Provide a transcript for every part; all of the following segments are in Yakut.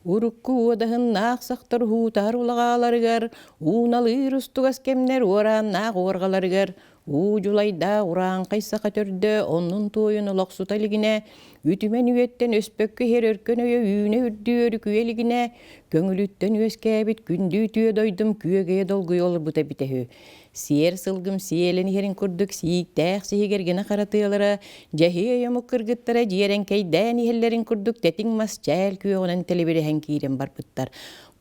Урукку уодаһыннаах сахтар уһуутаһар улаҕааларыгар, ууналыыр устугас кэмнэр уорааннаах уорҕаларыгар уу дьулайдаах урааҥхай саха төрдө оннун туойун олохсута илигинэ, үтүмэн үйэттэн өспөккө иһэр өркөн өйө үүнэ үрдүү өрүкүйэ илигинэ, көҥүлүттэн үөскээбит күндү үтүө дойдум күөгэйэ долгуйа олорбута эбитэ үһү. Сиэр сылгым сиэлэн иһэрин курдук сииктээх сиһигэргэнэ хара тыалара, дьэһиэй омук кыргыттара дьиэрэҥкэйдээн иһэллэрин курдук тэтиҥ мас чээл күөҕүнэн тэлибирэһэн киирэн барбыттар.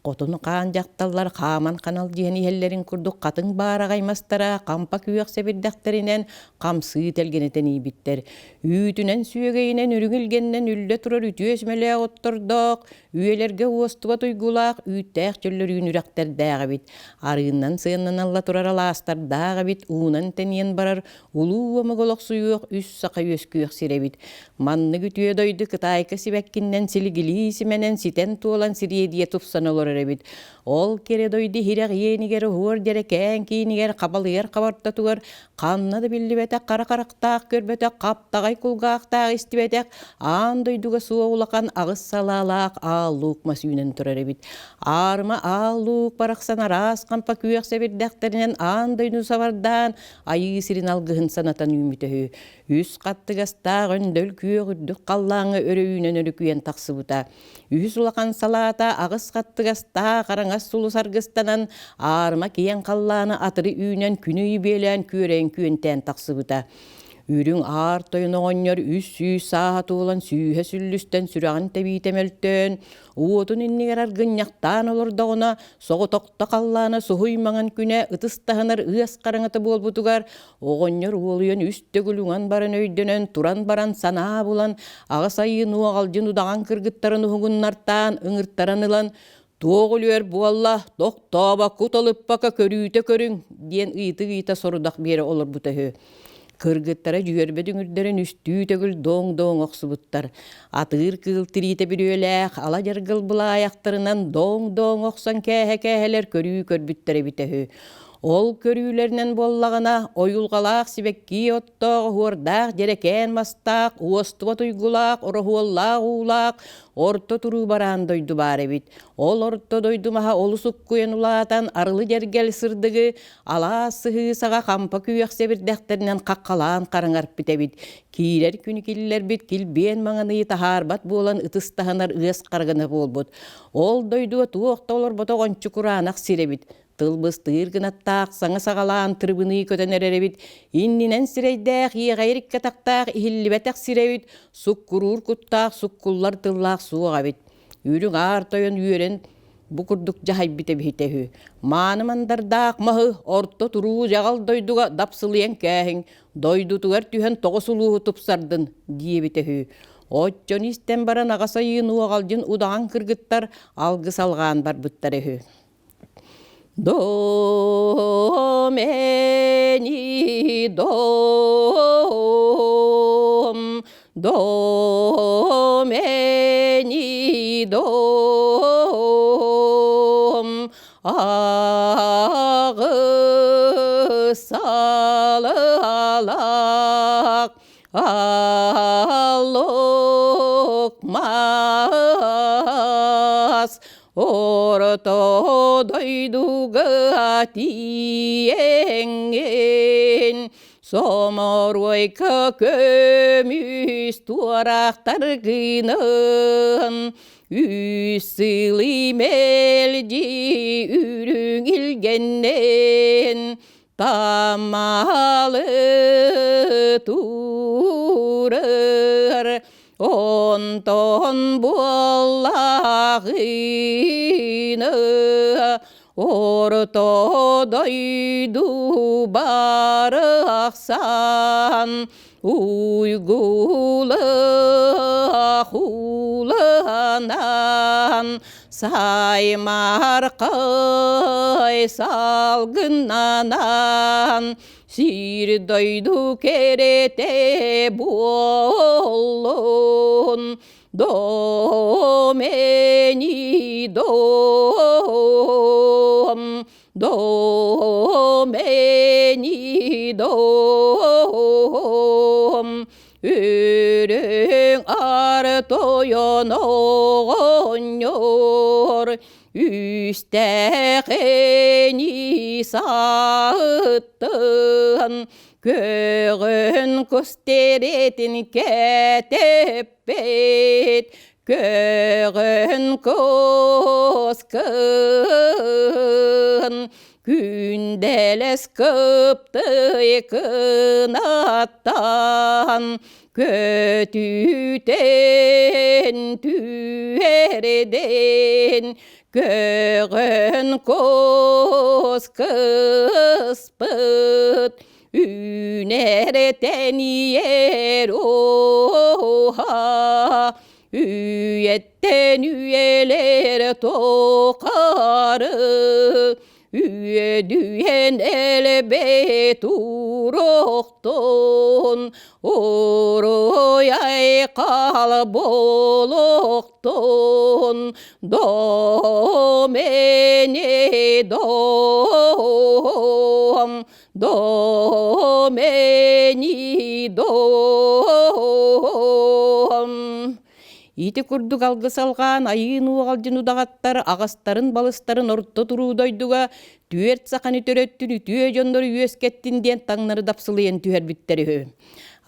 Хотун хаан дьахталлар хааман ханалдьыһан иһэллэрин курдук хатыҥ баараҕай мастара хампа күөх сэбирдэхтэринэн хамсыы тэлгэнэ тэнийбиттэр. Үүтүнэн сүөгэйинэн үрүҥ илгэннэн үллэ турар үтүө сүмэлээх оттордоох, Үйэлэргэ уостубат уйгулаах үүттээх чөллөрүүн үрэхтэрдээх эбит, арыыннан сыаннаналла турар алаастардаах эбит, уунан тэнийэн барар улуу омук олохсуйуох үс саха үөскүөх сирэ эбит. Маннык үтүө дойду Кытайка сибэккиннэн силигилии симэнэн ситэн-туолан сириэдийэ тупсан олорор эбит. Ол кэрэ дойду иһирэх иэнигэр уһуор дьэрэкээн киинигэр хабалыйар хабартатыгар ханна да биллибэтэх хара харахтаах көрбөтөх хаптаҕай кулгаахтаах истибэтэх аан дойдуга суох улахан аҕыс салаалаах аал луук мас үүнэн турар эбит. Аарыма аал луук барахсан араас хампа күөх сэбирдэхтэринэн аан дойдуну сабардаан айыы сирин алгыһын санатан үүммүтэ үһү. Үс хаттыгастаах өндөл күөх үрдүк халлааҥҥа өрө үүнэн өрүкүйэн тахсыбыта. Үһүс улахан салаата аҕыс хаттыгастаах араҥас сулус аргыстанан, аарыма киэҥ халлааны атыры үүнэн күнү бүөлээн күөрэйэн күөнтээн тахсыбыта. Үрүҥ аар тойон оҕонньор 300 сааһа туолан сүүһэ сүллүстэн сүрэҕин тэбиитэ мөлтөөн, уотун иннигэр аргынньахтаан олордоҕуна, соҕотохто халлаана суһуй маҥан күнэ ытыс таһынар ыас хараҥата буолбутугар Оҕонньор уолуйан үс төгүл уҥан баран өйдөнөн, туран баран санаа булан, аҕыс айыы нуоҕалдьын удаҕан кыргыттарын уһугуннартаан, ыҥыртаран ылан, «Туох үлүөр буолла, тохтообокко уталыппакка көрүүтэ көрүҥ» диэн ыйытык-ыйыта сорудах биэрэ олорбута үһү. Кыргыттара дьүөрбэ дүҥүрдэрин үстүү төгүл доҥ-доҥ охсубуттар. Атыыр кыыл тириитэ бүрүөлээх, ала дьаргыл былаайахтарынан доҥ-доҥ охсон кээһэ-кээһэлэр көрүү көрбүттэр эбитэ үһү. Ол көрүүлэринэн буоллаҕына, ойулҕалаах сибэкки оттоох, оһуордаах дьэрэкээн мастаах, уостубат уйгулаах, ороһуоллаах уулаах орто туруу бараан дойду баар эбит. Ол орто дойду маһа олус уккуйан улаатан, арылы дьэргэл сырдыгы, алаас сыһыы саҕа хампа күөх сэбирдэхтэринэн хаххалаан хараҥарпыт эбит. Киирэр күнү киллэрбит килбиэн маҥаныйы таһаарбат буолан ытыс таһынар ыас харагына буолбут. Ол дойдуга туох да олорботох ончу кураанах сир эбит. Тыл быстыыр гынаттаах, саҥа саҕалаан тырыбыныы көтөн эрэр эбит, иннинэн сирэйдээх, иэҕэйэр икки атахтаах, иһиллибэтэх сирэ эбит, суккуруур куттаах, суккуллар тыллаах суох эбит. Үрүҥ аар тойон үөрэн бу курдук дьаһайбыт эбитэ үһү. Мааны мандардаах маһы орто туруу дьаҕал дойдуга дапсылыйан кээһиҥ, дойдутугар түһэн тоҕус улууһу тупсардын диэбитэ үһү. Оччону истэн баран аҕа сайыын уоҕалдьын удаҕан кыргыттар алгыс алҕаан барбыттар үһү. До мени дом, до мени дом, аҕыс салалаах Аллук мас орто дойдуга тиийэҥҥин Соморуойка көмүс туорахтаргынан Үс сылы мэлдьи үрүҥ илгэннэн Тамалы турар, онтон буоллаҕына орто дойду барахсан уйгулаах уланан саймархай салгыннанан сир дойду кэрэтэ буоллун до мени дом до мени дом үрүҥ ар тойон оҕонньор үстэхени саһыттан көҕөн кустеретин кэтэппит көҕөн кускын күндэлэс кыптый кынаттан көтүтэн түһэрдин көҕөн кус кыспыт үүнэр тэнийэр уоһа үйэттэн үйэлэр тухары Үөдүйэн элбэт уруохтун, уруй айхал буолуохтун, домени дом, домени дом. Ити курдук алгыс алҕаан айыын уоҕалдьын удаҕаттар аҕастарын-балыстарын орто туруу дойдуга түөрт саханы төрөттүн үтүө дьоннору үөскэттин диэн таҥнары дапсылыйан түһэрбиттэр үһү.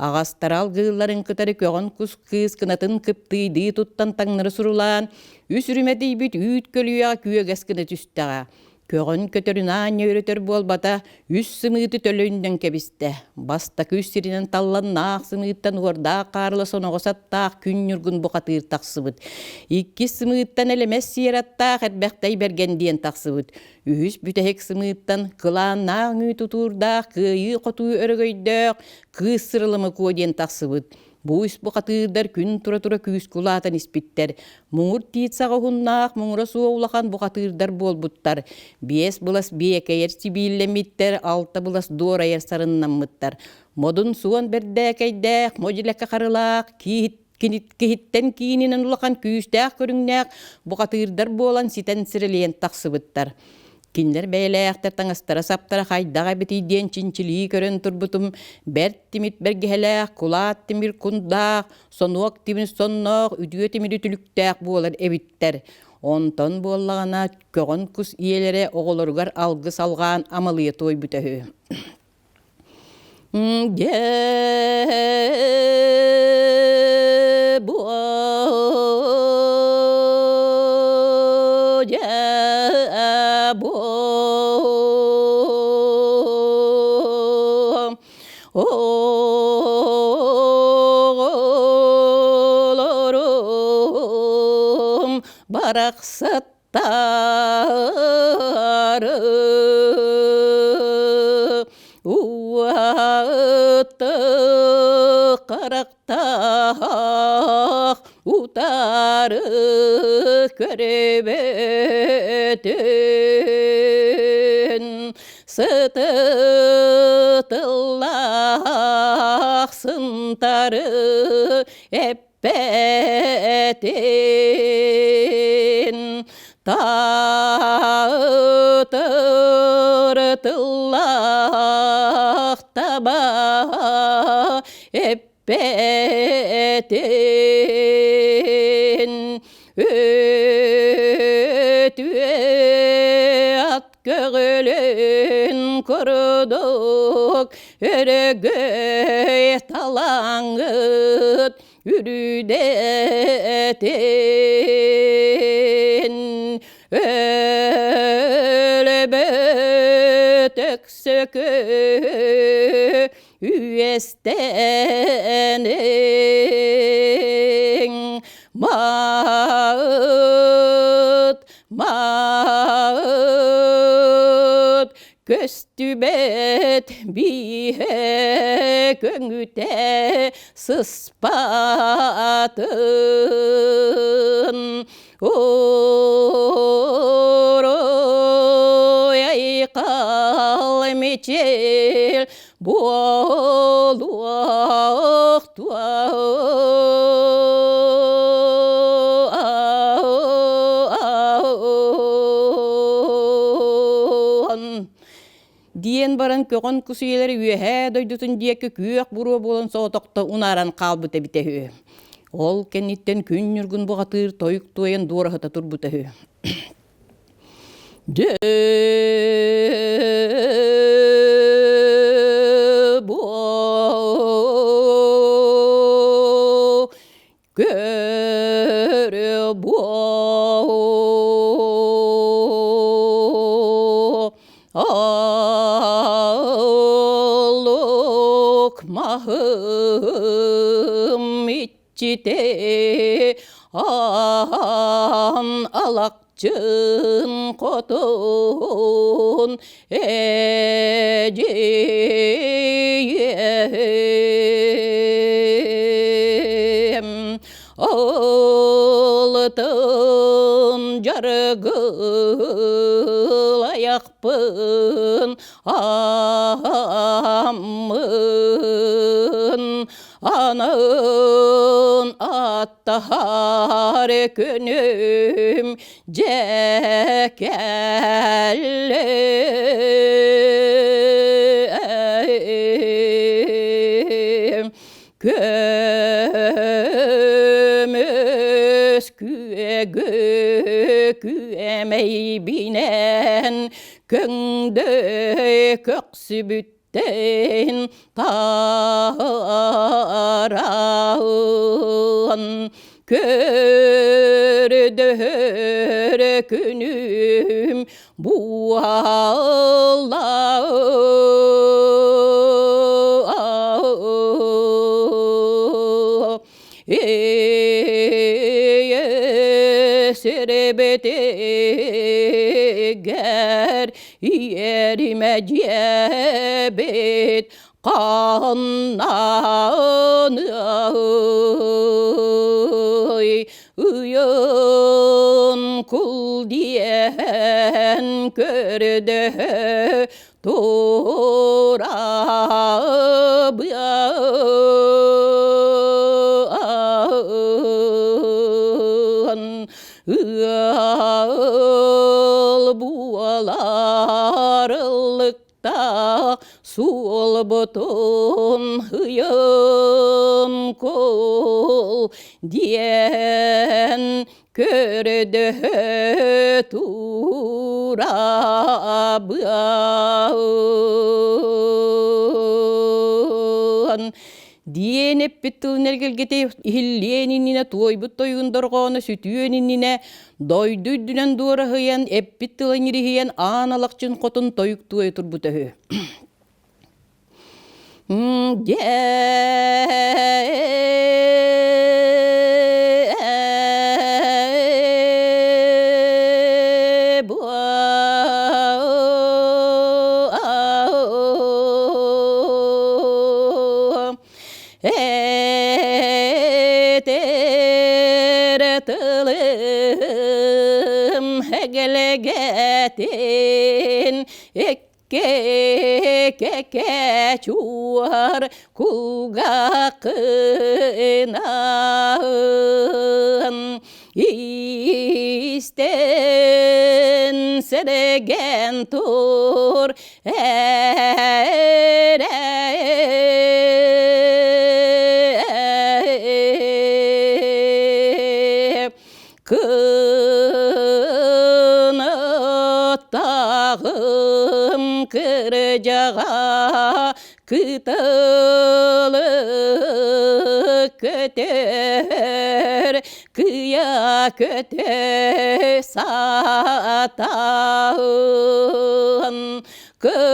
Аҕастара алгыылларын кытары көҕөн кус кыыс кынатын кыптыйдыы туттан таҥнары сурулаан, үс үрүмэтийбит үүт көлүйэҕэ күөгэс гына түстэҕэ. Көҕөн көтөрүн аанньа өрөтөр буолбата, үс сымыыты төлөннөн кэбистэ. Бастакы үс сиринэн талланнаах сымыыттан уордаах хаарла соноҕос аттаах күн ньургун бухатыыр тахсыбыт. Иккис сымыыттан элэмэс сиэр аттаах Эрбэхтэй Бэргэн диэн тахсыбыт. Үһүс бүтэһик сымыыттан кылааннаах үҥүү тутуурдаах кыайыы-хотуу өрөгөйдөөх кыыс Сырылыма Куо диэн тахсыбыт. Бу үс бухатыырдар күн тура-тура күүскэ улаатан испиттэр. Муҥур тиит саҕа уһуннаах, муҥура суох улахан бухатыырдар буолбуттар. Биэс былас биэкэйэр сибииллэммиттэр, алта былас дуорайар сарыннаммыттар. Модун суон бэрдээкэйдээх, модьулэкэ харылаах, киһиттэн киининэн улахан күүстээх көрүҥнээх бухатыырдар буолан ситэн сирэлийэн тахсыбыттар. Кинилэр бэйэлээхтэр таҥастара-саптара хайдах эбитий диэн чинчилии көрөн турбутум, бэрт тимир бэргэһэлээх, кулаат тимир кундаах, сонуок тимир сонноох, үтүө тимири түлүктээх буолар эбиттэр. Онтон буоллаҕына көҕөн кус ийэлэрэ оҕолоругар алгыс алҕаан амалыйа туойбута үһү. Дьэ буо дьэ буо оҕолорум барахсат Тары уаты харахтаах утары көрбөтүн сыты тыллаах сынтары эппэтин таатыр тыллаах таба эппэтин өтүө ат көҕүлүн курдук өрөгөй талаҥҥыт үрүдэтин өлбөт өксөкү үөстэниҥ маыт маыт Көстүбэт бииһэ көҥүтэ сыспатын Уруй айхал мичил буолуохтуа диэн баран көҕөн кус үйэлэри үөһээ дойдутун диэки күөх буруо буолан соҕотохто унааран хаалбыт эбитэ үһү. Ол кэнниттэн күн ньургун бухатыыр тойук туойан дуораһыта турбута үһү. Дьэ буо көрө буо Аллык маһым иччитэ аан алакчын хотун эдьиийэм Олытын дьарыгылайахпын ааммын анын аттаһар күнүм дьэ кэллэ. Көмүс күөгү күөмэйбинэн көҥдөй көхсүбүттэн таһааран көрдөһөр күнүм буолла. Сирбитигэр иэримэ дьиэбит ханнаныай ыйын кул диэн көрдөһө турабыан ыал буолар ыллыктаах суолбутун ыйын кул диэн көрдөһө турабыан диэн эппит тылын эргэлгэтэ иһиллиэн иннинэ туойбут тойугун дорҕооно сүтүөн иннинэ дойду үрдүнэн дуораһыйан эппит тыла ньириһийэн аан алахчын хотун тойук туойа турбута үһү. Этэр тылым эгэлэгэтин Кэ-кэ-кэ чуор кулгаххынан истэн сэрэгэн тур эрэ Кынаттаҕым кырдьаҕа кытылы көтөр, кыйа көтө сатаан кытытын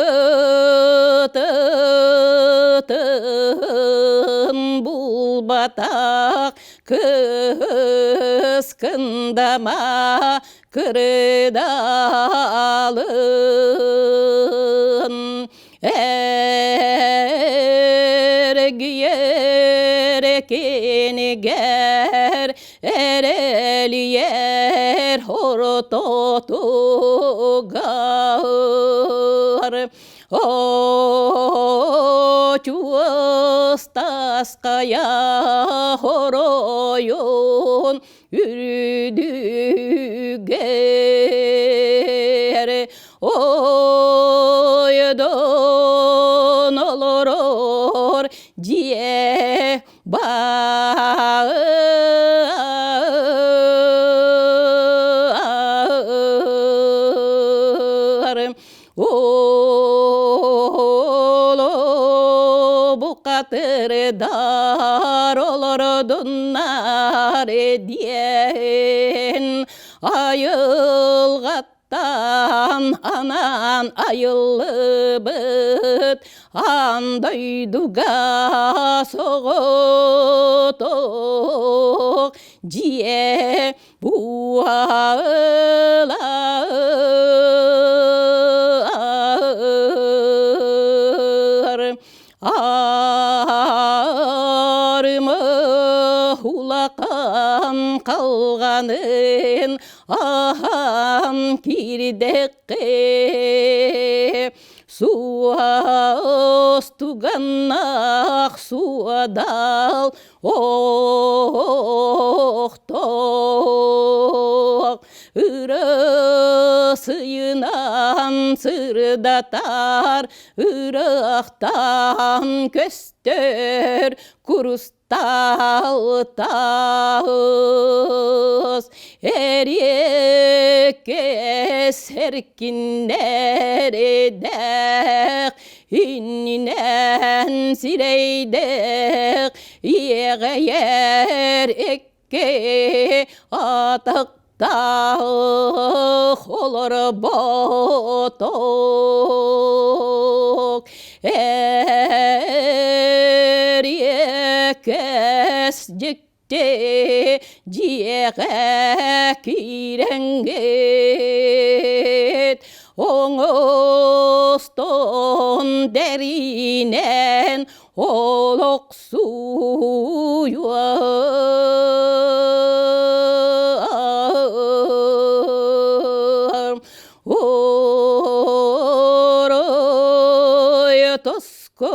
булбатах Кыыс кындама кырыдаалын эргийэр кинигэр эрэлийэр ортотугар Очуостаская хоройун үрдүгэр ойдон олорор дьиэ баар. Букатырдар олордуннар диэн айылҕаттан анаан айыллыбыт аан дойдуга соҕотох дьиэ Буалар арыма улахан халҕанын аһан киирдэххэ суостуганнаах суодал Охтоох ырысыйынан сырдатар ыраахтан көстөр курустаал таас эриэккэс эркиннэрдээх иннинэн сирэйдээх иэҕэйэр икки атахтаах олорботох эриэккэс дьикти дьиэҕэ киирэҥҥит оҥостон дэринэн олохсуйуом орой тоско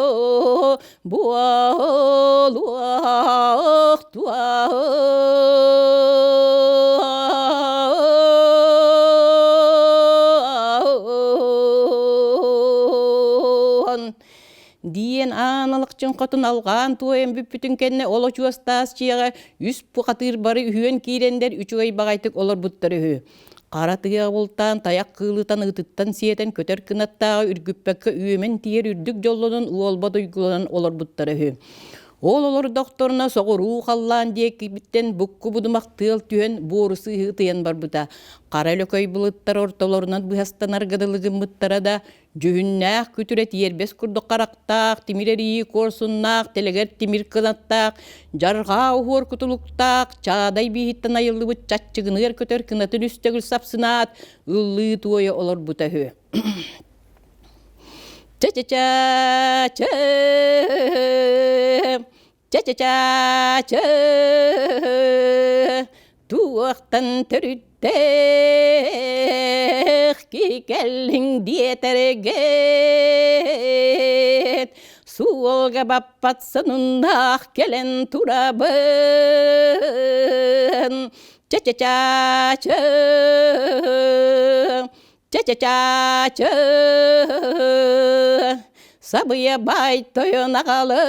буолуохтуаан диэн аан алахчын хотун алҕаан туойан бүппүтүн кэннэ ол очуос таас дьиэҕэ үс бухатыыр бары үһүөн киирэннэр үчүгэй баҕайытык олорбуттар үһү. Хара тыа бултаан, тайах кыылытан ытыттан сиэтэн көтөр кынаттааҕы үргүппэккэ үөмэн тиийэр үрдүк дьоллонон уолба дойгуланан олорбуттара үһү. Ол олордохторуна соҕуруу халлаан диэкибиттэн букку будумах тыал түһэн буору сыыһы ытыйан барбыта. Хара өлөкөй былыттар ортолорунан быһастанар гыдылы гыммыттара да, Дьүһүннээх күтүрэ тиэрбэс курдук харахтаах, тимир эрийии куорсуннаах, тэлэгэр тимир кынаттаах, дьарҕаа уһуор кутулуктаах, чаадай бииһиттэн айыллыбыт чаччыгыныар көтөр кынатын үс төгүл сапсынаат, ыллыы туойа олорбута үһү. Ча-ча-ча-ча Ча-ча-ча-ча туохтан төрүттээх киһи кэллиҥ диэтэргит суолга баппат сонуннаах кэлэн турабын ча-ча-ча-ча Ча-ча-ча-ча Сабыйа баай тойон аҕалы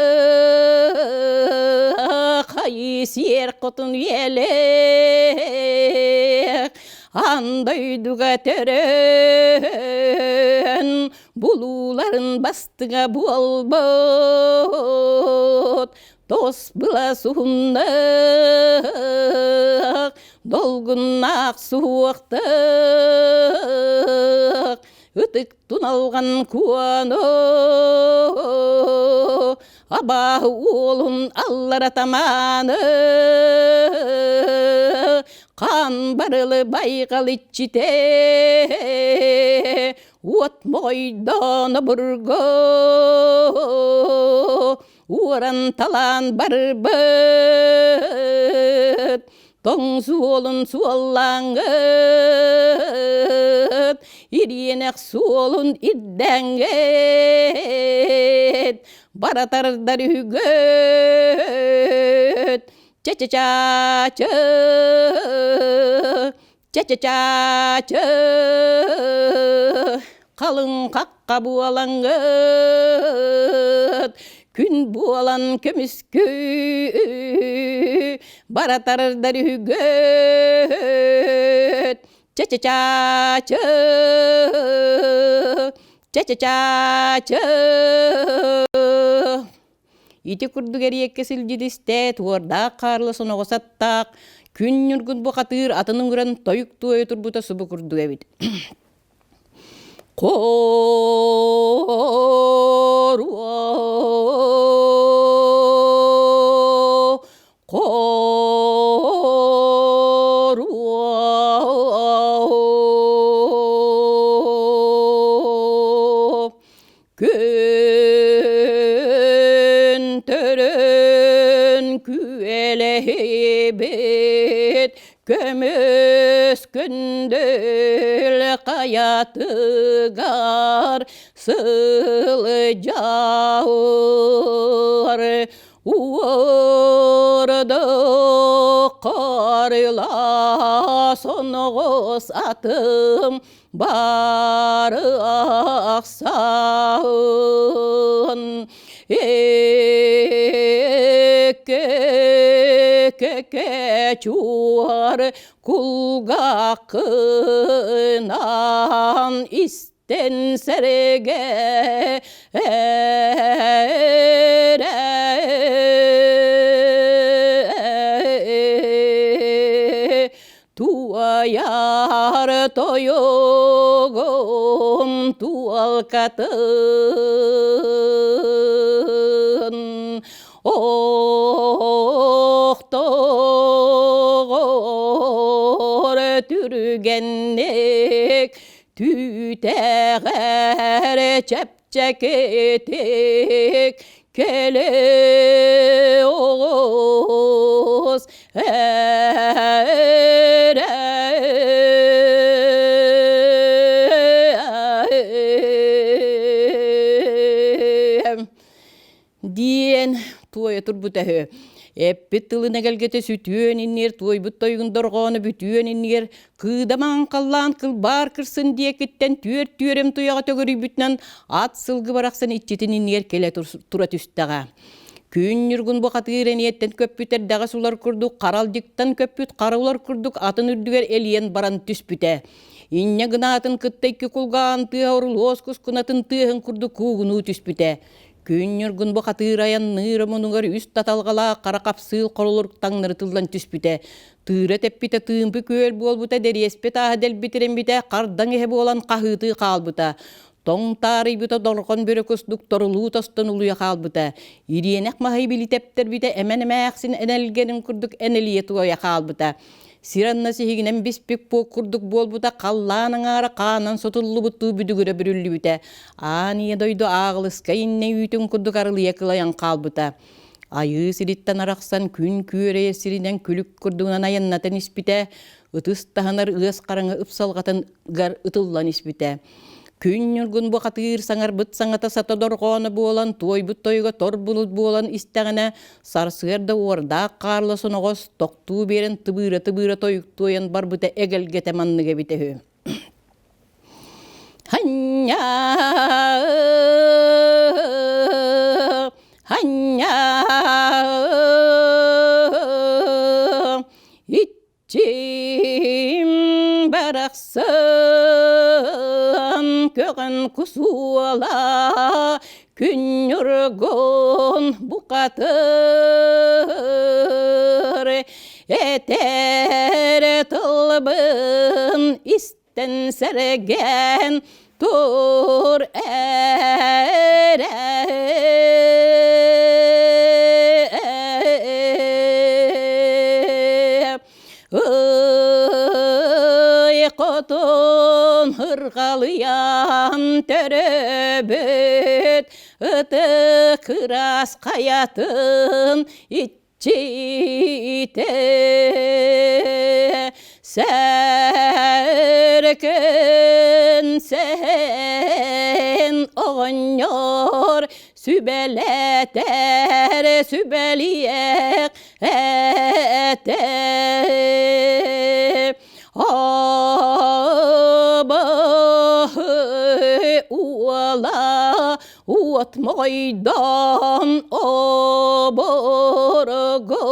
хайыы сиэр хотун үйэлээх аан дойдуга төрөөн булууларын бастыҥа буолбут Тос была суһуннаах, долгуннаах суһуохтаах, ытык туналҕан куону абааһы уолун аллара тамааны хаан барылы байҕал иччитэ уот моҕойдоон обургу уоран талаан барбыт тоҥ суолун суоллааҥҥыт ириэнэх суолун ирдээҥҥит бара тардар үһүгүт ча-ча-ча-ча Ча-ча-ча-ча халыҥ хахха буолаҥҥыт күн буолан көмүскүү бара тардар үһүгүт. Ча-ча-ча-ча, ча-ча-ча-ча. Ити курдук эриэккэ сылдьыт истээт, уордаах хаарла соноҕос аттаах, күн ньургун бухатыыр атын ыҥыран тойук туойа турбута субу курдук эбит. Хоруо, хоруо, Күн төрөн күөлэһибит көмүс күндүл хайатыгар сылдьар уорда харыла соноҕос атым барахсан эккэ чуор кулгааххынан истэн сэрэгэ Туойар тойугум туолкатын охтоҕор түргэнник түүтэҕэр чэпчэкитик кэлэ оҕус диэн туойа турбута үһү. Эппит тылын эгэлгэтэ сүтүөн иннигэр туойбут тойугун дорҕооно бүтүөн иннигэр кыыдамаҥ халлаан кылбаар кырсын диэкиттэн түөрт түөрэм туйаҕа төгүрүйбүтүнэн ат сылгы барахсан иччитин иннигэр кэлэ тура түстэҕэ. Күн ньургун бухатыыр эниэттэн көппүт эрдэҕэс улар курдук харалдьыктан көппүт хара улар курдук атын үрдүгэр элийэн баран түспүтэ. Инньэ гынаатын кытта икки кулгаан тыаһа орулуос кускунатын тыаһын курдук куугунуу түспүтэ. Күн ньургун бухатыыр айанныыр омунугар үс таталҕалаах хара хапсыыл хоролур таҥнары тыллан түспүтэ. Тыыра тэппитэ тыымпы күөл буолбута, дэриэспэ тааһа дэлбитирэммитэ, хардаҥ иһэ буолан хаһыытыы хаалбыта. Тоҥ таарыйбыта дорҕон бөрө кустук торулуу тостон улуйа хаалбыта. Ириэнэх маһы били тэптэрбитэ эмэн эмээхсин энэлгэнин курдук энэлийэ туойа хаалбыта. Сир анна сиһигинэн биспик буок курдук буолбута, халлаан аҥаара хаанан сотуллубуттуу бүдүгүрэ бүрүллүбүтэ. Аан ийэ дойду ааҕылыска иннэ үүтүн курдук арылыйа кылайан хаалбыта. Айыы сириттэн арахсан күн күөрэйэ сиринэн күлүк курдугунан айаннатан испитэ, ытыс таһынар ыас хараҥа ыпсалҕатыгар ытыллан испитэ. Күн ньургун бухатыыр саҥарбыт саҥата сата дорҕооно буолан, туойбут тойуга тор булут буолан истэҕинэ, сарсыарда уордаах хаарла соноҕос тохтуу биэрэн тыбыыра-тыбыыра тойуктуойан барбыта эгэлгэтэ маннык эбитэ үһү. Ханньа ханньа иччим барахсан көҕөн кусуола күн ньургун букатыр этэр тылбын истэн сэргэн тур эрэ Ый хотун ырҕалыйан төрөбүт ытык ыраас хайатын иччитэ сэркэн сэһэн оҕонньор сүбэлэтэр сүбэлиэх этэ Абаһы уола уот моҕойдоон оборго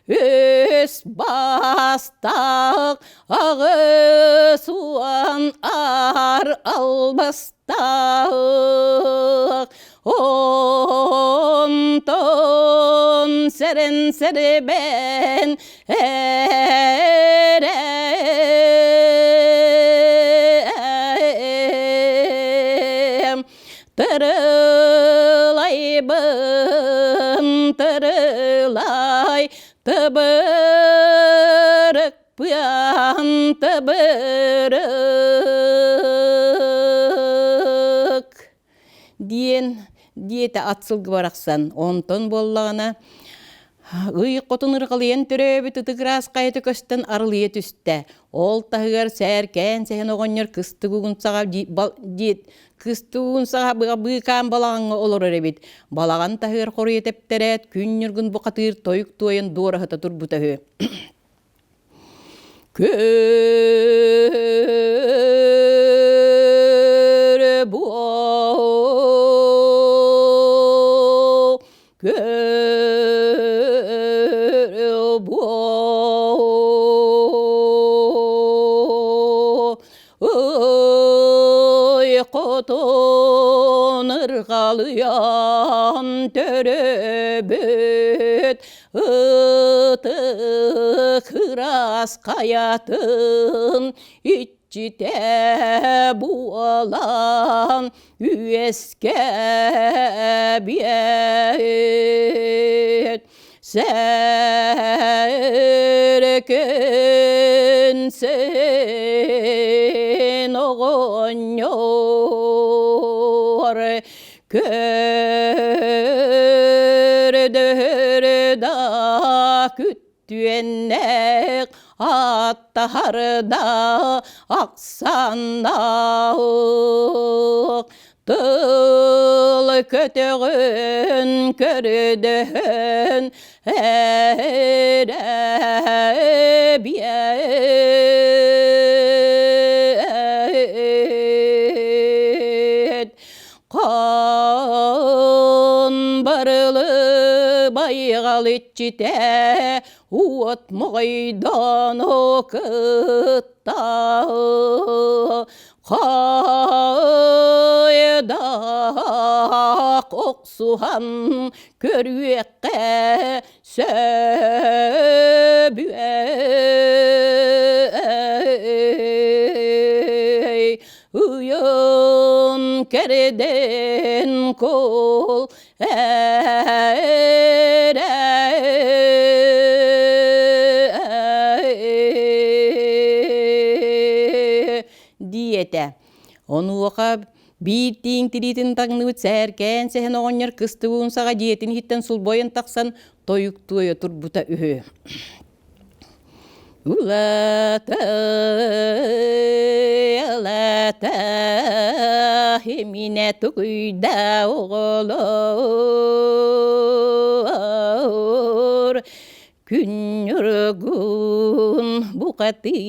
өс. Бастаах 80 аар албастаах онтон сэрэн сэрбэн эрэ Тырылайбын тырылай тыбырыкпыан тыбырык диэн диэтэ ат сылгы барахсан. Онтон буоллаҕына ый хотун ырҕалыйан төрөөбүт ытык ыраас хайата көстөн арылыйа түстэ. Ол таһыгар сээркээн сэһэн оҕонньор кыстык угун саҕа диэт кыстыгын саҕа быыкаан балаҕаҥҥа олорор эбит. Балаҕан таһыгар хоруйа тэптэрээт, күн ньургун бухатыыр тойук туойан дуораһыта турбута үһү. Көрө буо, көрө буо, Ой, хотун ырҕалыйан төрөбүт ытык ыраас хайатын иччитэ буолан үөскэ биэт Сэркэн сен оҕонньор көрдөһөр да күттүөннээх аттаһар да ахсаннаах Тыл көтөҕөн көрдөһөн эрэ биэт Хаан барылы байҕал иччитэ уот моҕойдоон кытта Хайдах охсуһан көрүөххэ сөбүөй Ыйын кэрдэн кул диэтэ. Онуоха биир тииҥ тириитин таҥныбыт сээркээн сэһэн оҕонньор кыстыбыын саҕа дьиэтин иһиттэн сулбойон тахсан тойук туойа турбута үһү. Улата, улата, иминэ тугуйда оҕолор Күн-ньургун бухатыырым,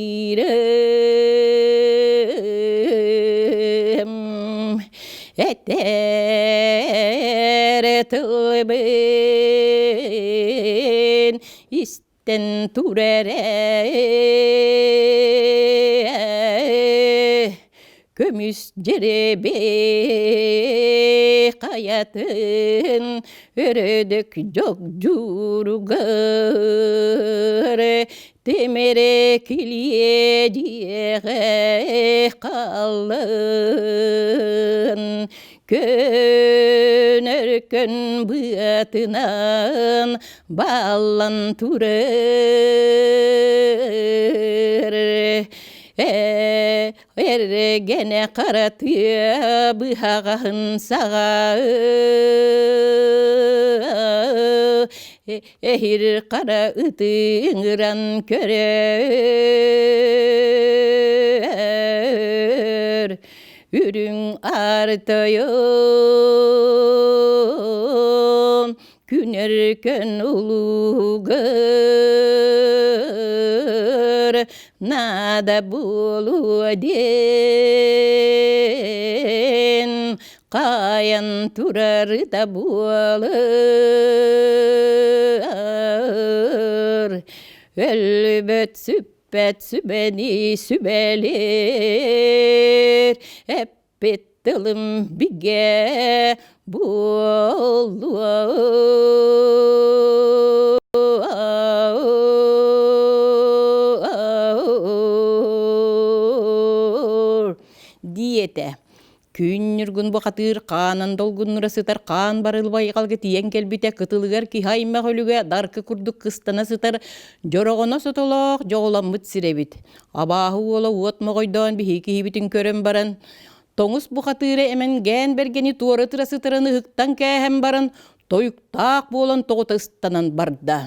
этэр тылбын истэн тур эрэ Көмүс дьирэбэй хайатын өрөдөк дьогдьууругар тимири килиэ диэҕэ халын көнөркөн быатынан баллан турар Эргэнэ хара тыа быһаҕаһын саҕа эһир хара ыты ыҥыран көрөр үрүҥ аар тойон күнэркэн улуугар наада буолуо диэн хаайан турарыта буолар. Өлбөт сүппэт сүбэни сүбэлиир, эппит тылым бигэ буолуо. Диэтэ. Күн ньургун бухатыыр хаанан долгуннура сытар хаан барыл байҕалга тиийэн кэлбитэ кытылыгар киһи аймах өлүгэ даркы курдук кыстана сытар дьороҕоно сотолоох дьоҕуламмыт сир эбит. Абааһы уола уот моҕойдоон биһиги киһибитин көрөн баран тоҥус бухатыыра эмэнгээн бэргэни туора тыра сытарын ыһыктан кээһэн баран тойуктаах буолан тоҕута ыстанан барда.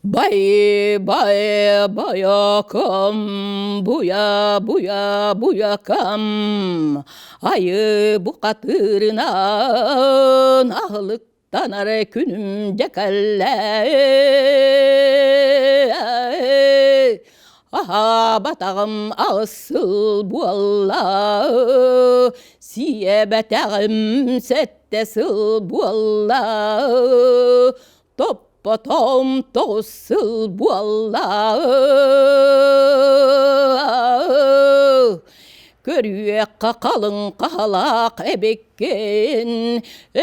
Бай бай байакам буя буя буякам айы бухатыырынан аһылыктанар күнүм дьэ кэллэ аһаабатаҕым аҕыс сыл буолла сиэбэтэҕим сэттэ сыл буолла Топпотом тоҕус сыл буолла Көрүөххэ халыҥ хаһалаах эбиккин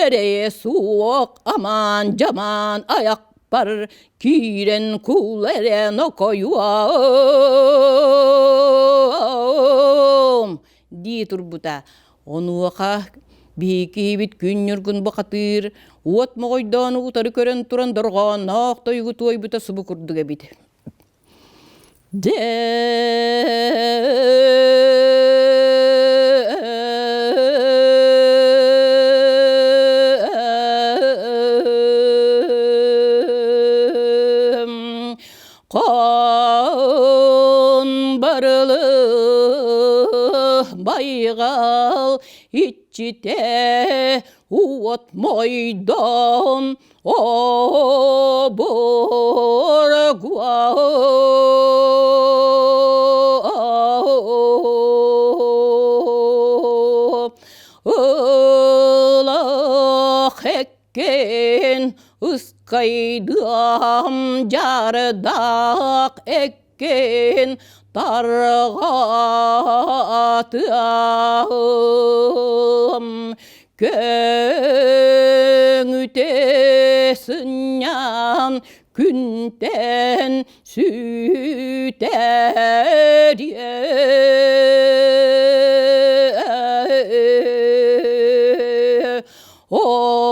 Эрэйэ суох амаан-дьамаан айахпар киирэн куул эрэ нокойуом дии турбута Онуоха биһиги күн ньургун бухатыыр уот моҕойдоону утары көрөн туран дорҕоонноох тойугу туойбута субу курдук эбит. Дьэ Хаан барылы байҕал иччитэ уот мойдон обургуа Ылах эккен Ыскайдыам дьардаах эккин тарҕатыам көҥүтэ сынньан күнтэн сүтэриэм Олорор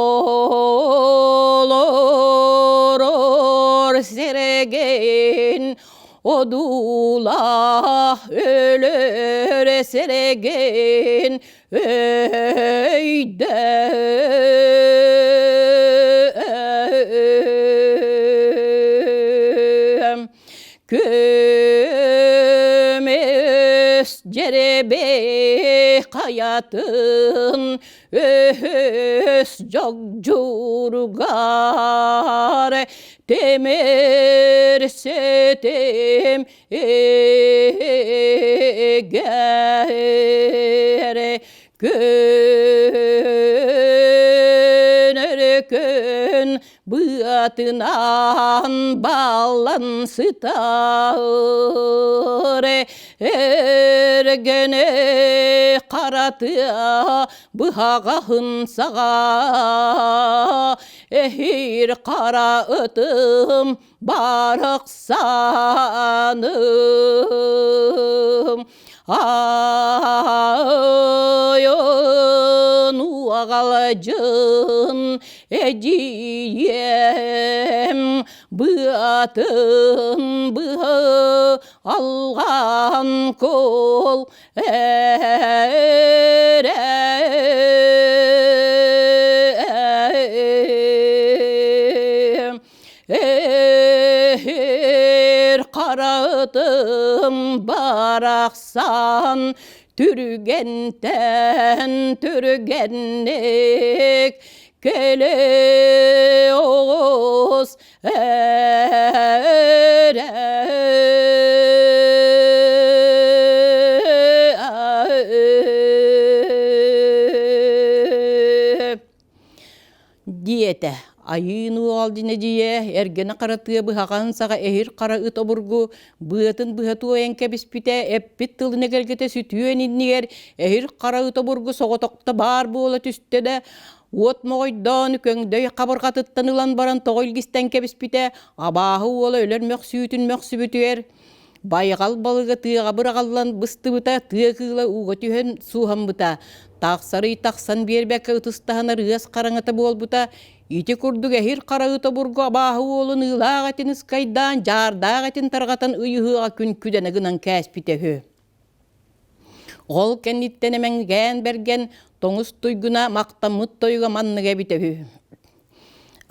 сиригин одуулаах өлөр сиригин өйдөө Көмүс дьэрибэ хайатын өһөс дьогдьууругар тимир ситим эгэр күн өркөн быатынан баллан сытар эргэнэ харатыа быһаҕаһын саҕа эһиир хара ытым барахсаным Айын уаҕалдьын эдьиийэм быатын быһа алҕаан кол эрэ Эһир харатым барахсан түргэнтэн түргэнник кэлэ оҕус эрэ диэтэ. Айыын уол дьинэдьийэ, эргэнэ хара тыа быһаҕаһын саҕа эһир хара ыт обургу быатын быһа туойан кэбиспитэ, эппит тылын эгэлгэтэ сүтүөн иннигэр эһир хара ыт обургу соҕотохто баар буола түстэ да, уот моҕойдоон көҥдөй хабырҕатыттан ылан баран тоҕо илгистэн кэбиспитэ, абааһы уола өлөр мөхсүүтүн мөхсүбүтүгэр Байҕал балыга тыаҕа быраҕыллан быстыбыта, тыа кыыла ууга түһэн сууһаммыта, тахсарый тахсан биэрбэккэ ытыстаһынар ыас хараҥата буолбута. Ити курдук эһир хара ыт обургу абааһы уолун ыылаах этин ыскайдаан, дьаардаах этин тарҕатан ый ыһыаҕа күн күдэнэ гынан кээспитэ үһү. Ол кэнниттэн эмэҥгээн бэргэн тоҥус туйгуна махтаммыт тойуга манныга эбитэ үһү.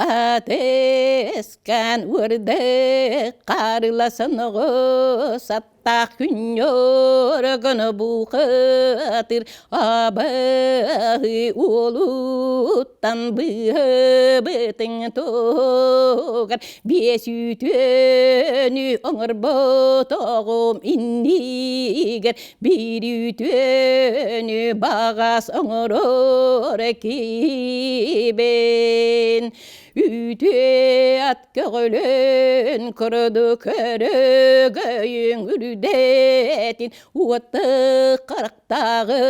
Атыскан уорды харыласан оҕус аттаах күнньөрөгөнө бухатыр абаһы уолуттан быһыбытыҥ тугар биэс үтүөнү оҥорботоҕум иннигэр биир үтүөнү баҕас оҥорор киһибин үтүө ат көҕүлүн курду көрөгөйүн үрдэтин уоты харахтааҕы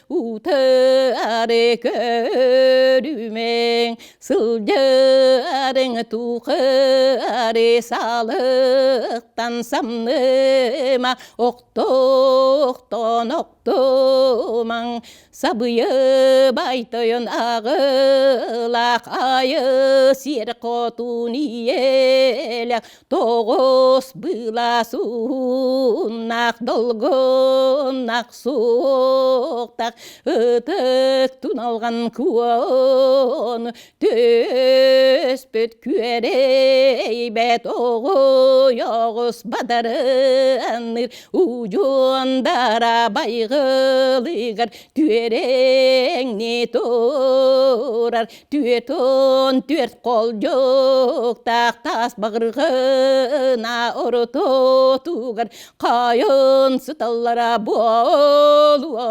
утары көрүмэҥ Сылдьарыҥ тухары салыктан самныма, охтохтон охтумаҥ, сабыйыбай тойон аҕылаах айы сиэр хотун ийэлэх тоҕус былаас ууннаах долгуннах суохтах ытык туналҕан куон түспүт күөрэйбэт оҕуйоҕус бадарынныр удьуондара байҕылыгар түөрэҥни турар түөтун түөрт холдьуктаах таас баҕырҕына орототугар хайын сыталлара буолуо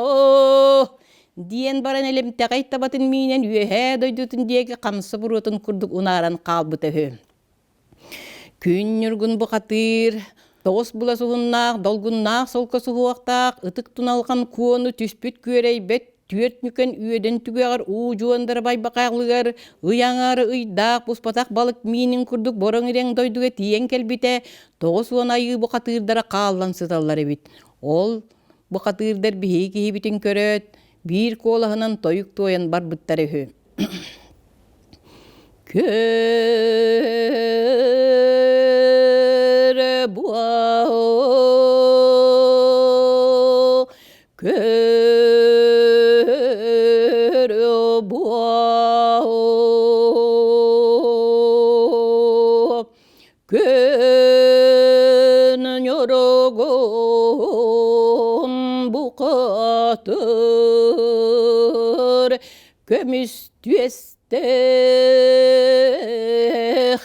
диэн баран элэмтэҕэй табатын миинэн үөһээ дойдутун диэки хамса буруотун курдук унааран хаалбыта үһү. Күн ньургун бухатыыр, тоҕус була суһуннаах, долгуннаах солко суһуохтаах, ытык туналҕан куону түспүт күөрэйбэт түөрт нүкэн үөдэн түгэҕэр уу дьуондара байбакаалыгар ый аҥаары ыйдаах буспатах балык миинин курдук бороҥ ирэҥ дойдуга тиийэн кэлбитэ 90 айыы бухатыырдара хааллан сыталлар эбит. Ол бухатыырдар биһиги киһибитин көрөөт, биир куолаһынан тойук туойан барбыттар үһү. Көрө буо көрө буо Күн ньуругун бухатыр көмүс түөстээх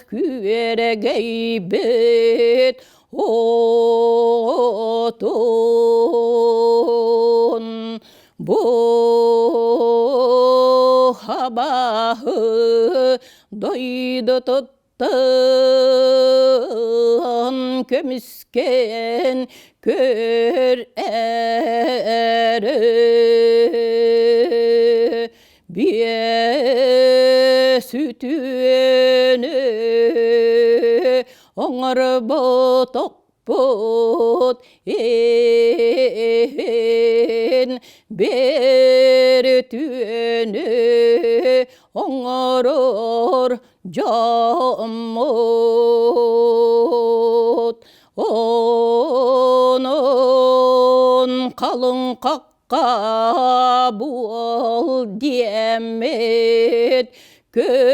күөрэгэйбит оҕотун бу абааһы дойдутуттан көмүскээн көр эрэ биэс үтүөнү оҥорботохпут иһин биэр үтүөнү оҥорор дьоммут онон халыҥ хахха буол диэммит көрдөһө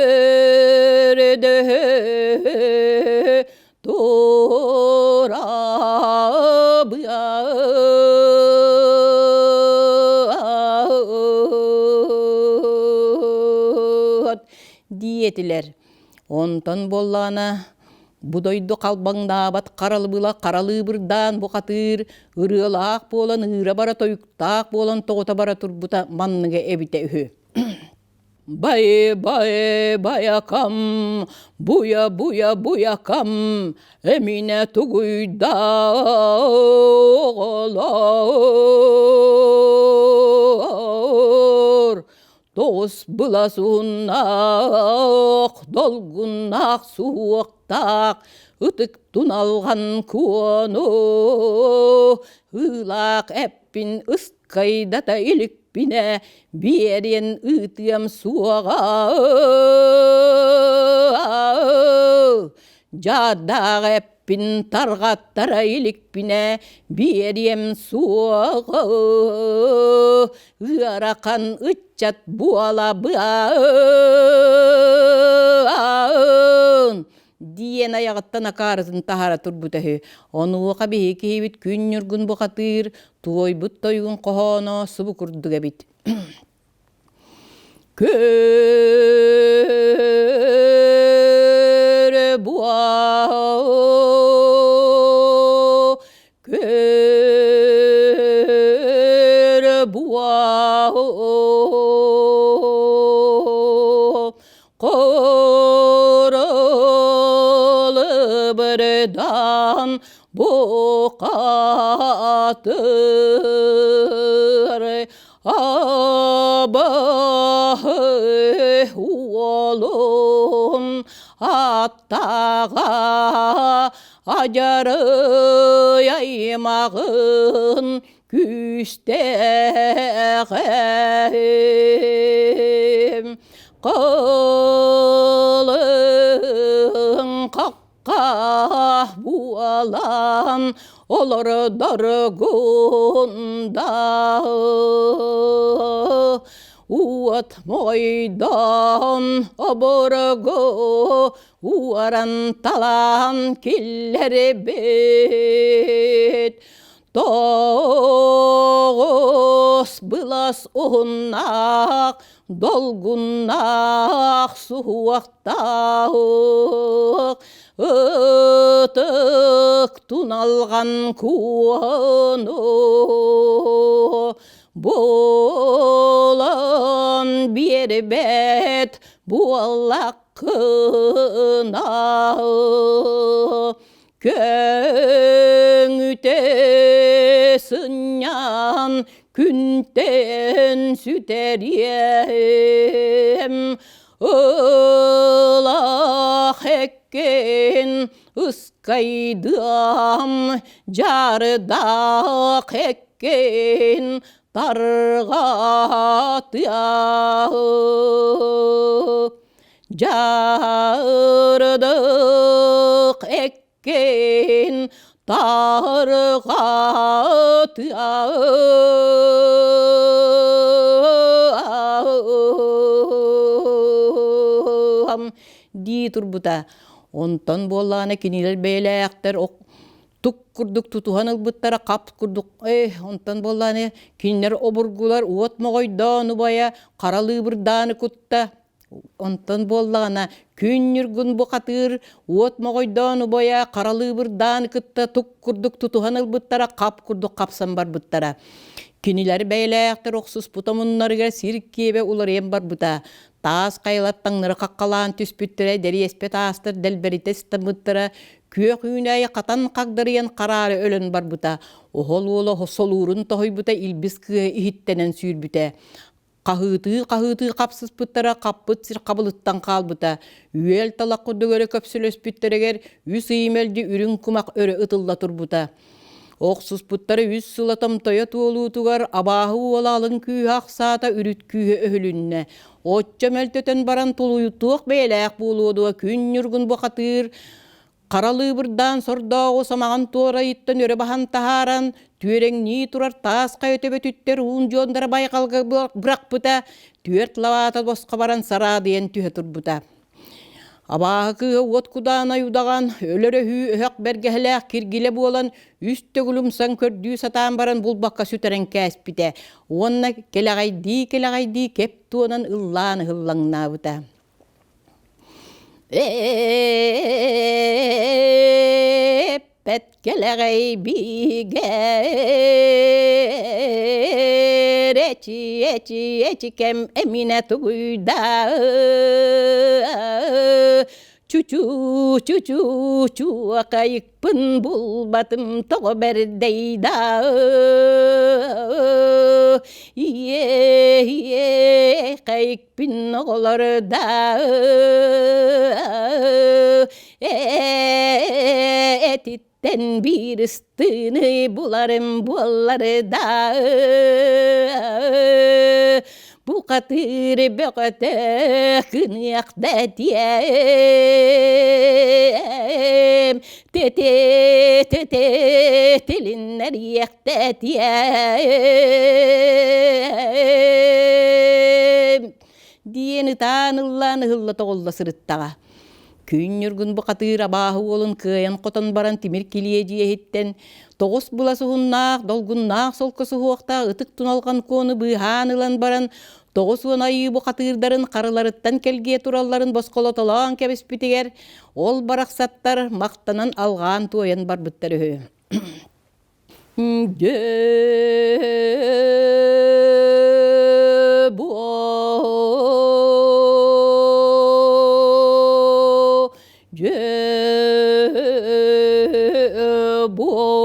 турабыат диэтилэр. Онтон буоллаҕына бу дойду халбаҥнаабат харалыбыла харалыыбырдаан бухатыыр ырыалаах буолан ыыра бара тойуктаах буолан тоҕута бара турбута манныга эбитэ үһү. Бай-бай байакам, буя-буя буякам, эминэ тугуйда оҕолоор. Тоҕус былас уһуннаах, долгуннаах суһуохтаах, ытык туналҕан куону, ыылаах эппин ыскайдата иликпинэ, биэриэн ыытыам суоҕа. Дьаардаах эппин тарҕаттара иликпинэ, биэриэм суоҕа. Ыарахан ыччат буолабыан диэн айаҕыттан акаарытын таһаара турбута үһү. Онуоха биһиги киһибит күн ньургун бухатыыр, туойбут тойугун хоһооно субу курдук эбит. Көрө буа Көрө буа Королыбырдан бухатыр Абаһы уолун аттаҕа Адьарый аймаҕын күүстээҕим Кылын хахха буолан олордоргун да Уот моойдоон обургу уоран талаан киллэрбит Тоҕус былас уһуннаах, долгуннаах суһуохтаах, ытык туналҕан куону булан биэрбэт буоллах кына көҥүтэ сынньан күнтэн сүтэриэм ылах эккин ыскайдыам дьардаах эккин тарҕатыам Дьарыдык эккин тарҕатыам дии турбута. Онтон буоллаҕына кинилэр бэйэлээхтэр тук курдук тутуһан ылбыттара хап курдук э онтон буоллаҕына кинилэр обургулар уот моҕойдоон убайа хара лыыбырдааны кутта Онтон буоллаҕына, күн ньургун бухатыыр уот моҕойдоон убайа харалыыбырдаан кытта тук курдук тутуһан ылбыттара, хап курдук хапсан барбыттара. Кинилэр бэйэлээхтэр охсуспут омуннарыгар сир киэбэ уларыйан барбыта. Таас хайалар таҥнары хаххалаан түспүттэрэ, дэриэспэ таастар дэлбэритэ ыстаммыттара, күөх үүнээйи хатан хагдарыйан хараары өлөн барбыта. Оһол уола солуурун тоһуйбута, илбис кыыһа иһиттэнэн сүүрбүтэ. Хаһыытыы-хаһыытыы хапсыспыттара хаппыт сир хабылыттан хаалбыта. Үөл талах курдук өрө көпсөлөспүттэригэр үс ый мэлдьи үрүҥ кумах өрө ытылла турбута. Охсуспуттара үс сыла томтойо туолуутугар абааһы уола алын күүһэ ахсаата үрүт күүһэ өһүлүннэ. Оччо мөлтөтөн баран тулуйутуох бэйэлээх буолуо дуо күн ньургун бухатыыр Хара лыыбырдаан сордооҕу самаҕын туорайыттан өрө баһан таһааран, түөрэҥнии турар таас хайа төбөтүттэр уун дьуондара байҕалга бырахпыта, түөрт лабаата босхо баран сараадыйан түһэ турбута. Абааһы кыыһа уот кудаанай удаҕан, өлөр өһүү өһөх бэргэһэлээх киргилэ буолан, үс төгүл умсан көрдүү сатаан баран булбакка сүтэрэн кээспитэ уонна кэлэҕэйдии-кэлэҕэйдии кэп туонан ыллаан ыһыллаҥнаабыта. Эппэт кэлэҕэй бигэ эчи, эчи, эчи кэм эминэ тугуйда. Чучу, чучу, чуокайыкпын булбатым тоҕо бэрдэй да. Ийэ, ийэ, хайыкпын оҕолор да. Этиттэн биир ыстыыны буларым буоллар да бухатыыр бөҕөтө кыныах да этиэм тете тете тилиннэриэхтэ этиэм диэн ытаан ыллаан ыһылла тоҕулла сырыттаҕа. Күн Ньургун бухатыыр абааһы уолун кыайан хотон баран тимир килиэдьийэһиттэн тоҕус былас уһуннаах, долгуннаах солко суһуохтаах ытык туналҕан куону быыһаан ылан баран 90 айыы бухатыырдарын харыларыттан кэлгиэ туралларын босхолотолоон кэбиспитигэр ол барахсаттар махтанан алҕаан туойан барбыттар үһү. Дьэ буо дьэ буо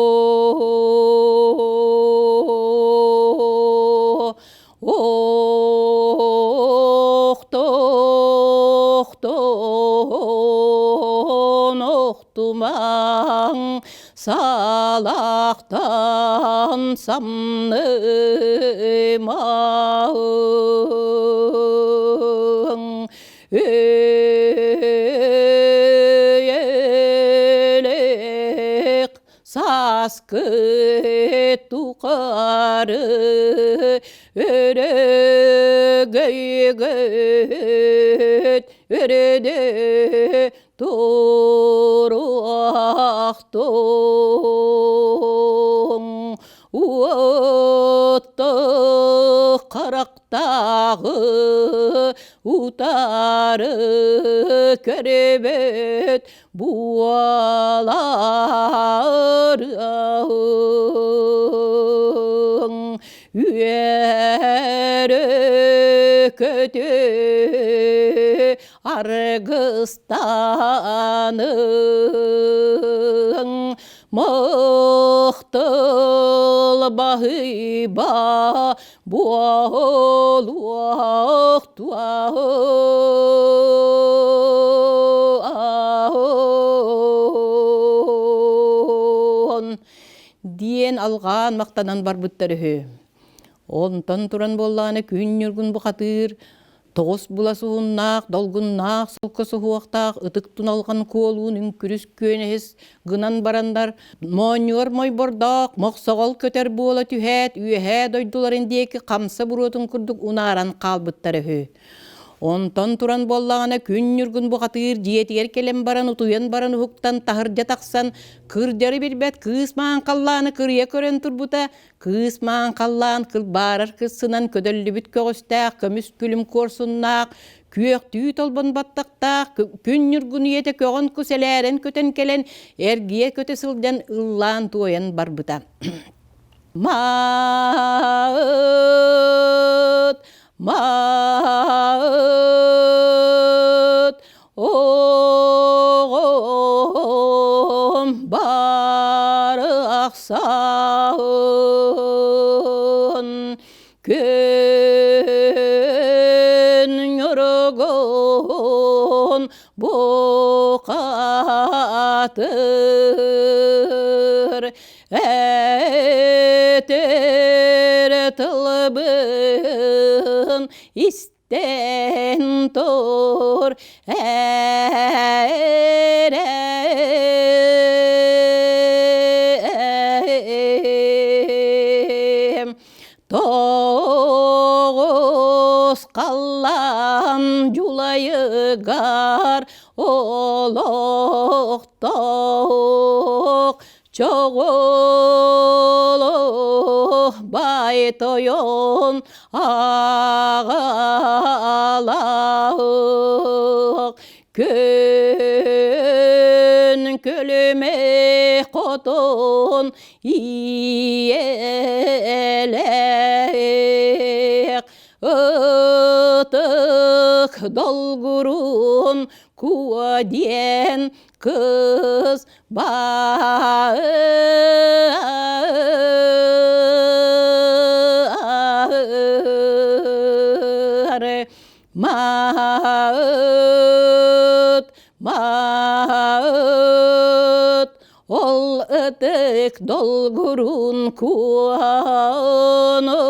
Охтохтон охтумаҥ салахтан самнымаҥ Өйөлөөх сааскы тухары өрөгөйгөт өрөдө туруохтуҥ уотта харахтааҕы утары көрбөт буоларыаҥ үөрэ көтө аргыстаныҥ мыктыл баһыйба буолуохтуа диэн алҕаан махтанан барбыттар үһү. Онтон туран буоллаҕына күн ньургун бухатыыр тоҕус була суһуннаах, долгуннаах солко суһуохтаах ытык туналҕан куолуун үҥкүрүс күөнэһис гынан бараннар моонньугар мойбордоох мохсоҕол көтөр буола түһээт үөһээ дойдуларын диэки хамса буруотун курдук унааран хаалбыттар үһү. Онтон туран буоллаҕына күн ньургун бухатыыр дьиэтигэр кэлэн баран утуйан баран уһуктан таһырдьа тахсан кырдьары билбэт кыыс маан халлааны кырыйа көрөн турбута Кыыс маан халлаан кылбаарар кырсынан көдөллүбүт көҕүстээх көмүс күлүм куорсуннаах, күөхтүү толбон баттахтаах күн ньургун ийэтэ көҕөн кус элээрэн көтөн кэлэн эргийэ көтө сылдьан ыллаан-туойан барбыта. Маат, маат, Оҕом барахсан күн ньургун бухатыр этэр тылбын истэн тур эрэ тоҕус халлаан дьулайыгар олохтоох Чоҕулу баай тойон аҕалаах күн күлүмэ хотун ийэлээх ытык долгурун куо диэн кыс баары маһыт маһыт ол ытык долгурун куону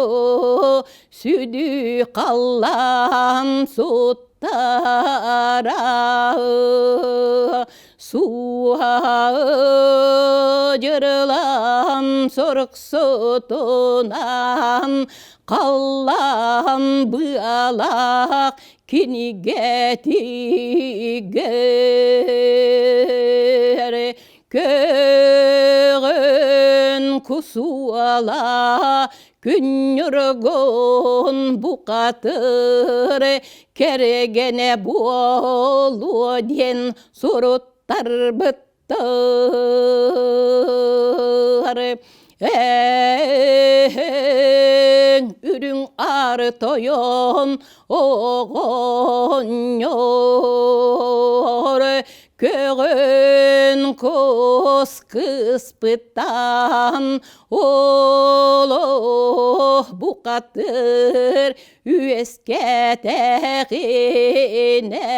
сүдү халлаан суттара Сууһа дьырылаан соруксутунан халлаан быалаах кинигэтигэр көҕөн кусуола күнньургун букатыр кэргэнэ буолуо диэн суруттарбыттар. Эһэҥ үрүҥ аар тойон оҕонньор көҕөн кус кыспыттан олох букатыр үөскээтэҕинэ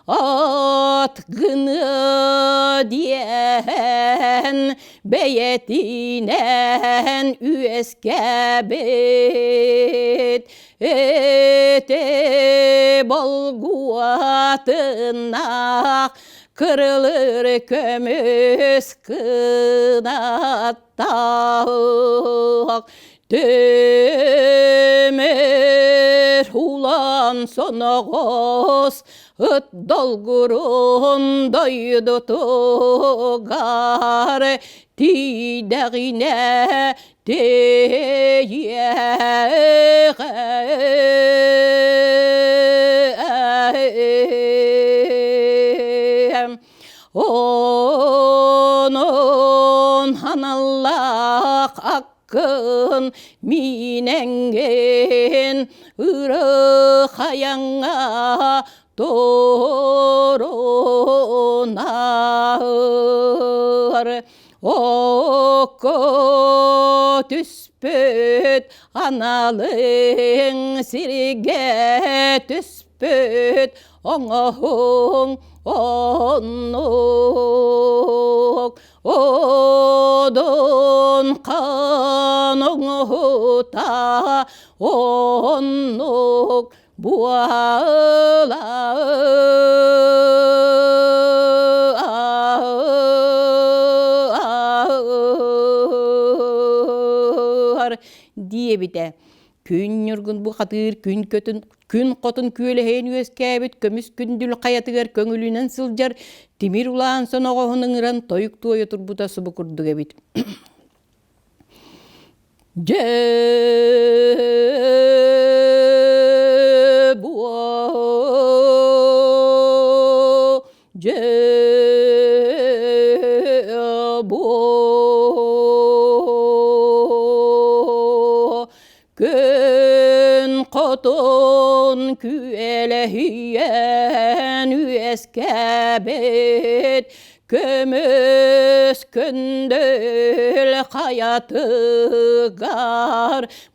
ат гыныа диэн бэйэтинэн үөскээбит эти болгуатыннаах кырылыр көмүс кынаттаах Тимир улан соноҕос ыт долгурун дойдутугар тиийдэҕинэ тиийиэҕэ. Онон аналлаах аккын миинэҥҥин ырыхайаҥҥа турунар окко түспүт аналыҥ сиргэ түспүт оҥоһуҥ оннук одун хаан оҥоһута оннук буолар диэбитэ. Күн Ньургун бу хатыыр күн көтүн күн хотун күөлэһийэн үөскээбит көмүс күндүл хайатыгар көҥүлүнэн сылдьар тимир улаан соноҕоһун ыҥыран тойук туойа турбута субу курдук эбит. Дьэ буо дьэ буо күн хотун күөлэһийэн үөскээбит көмүс күндүл хайатыгар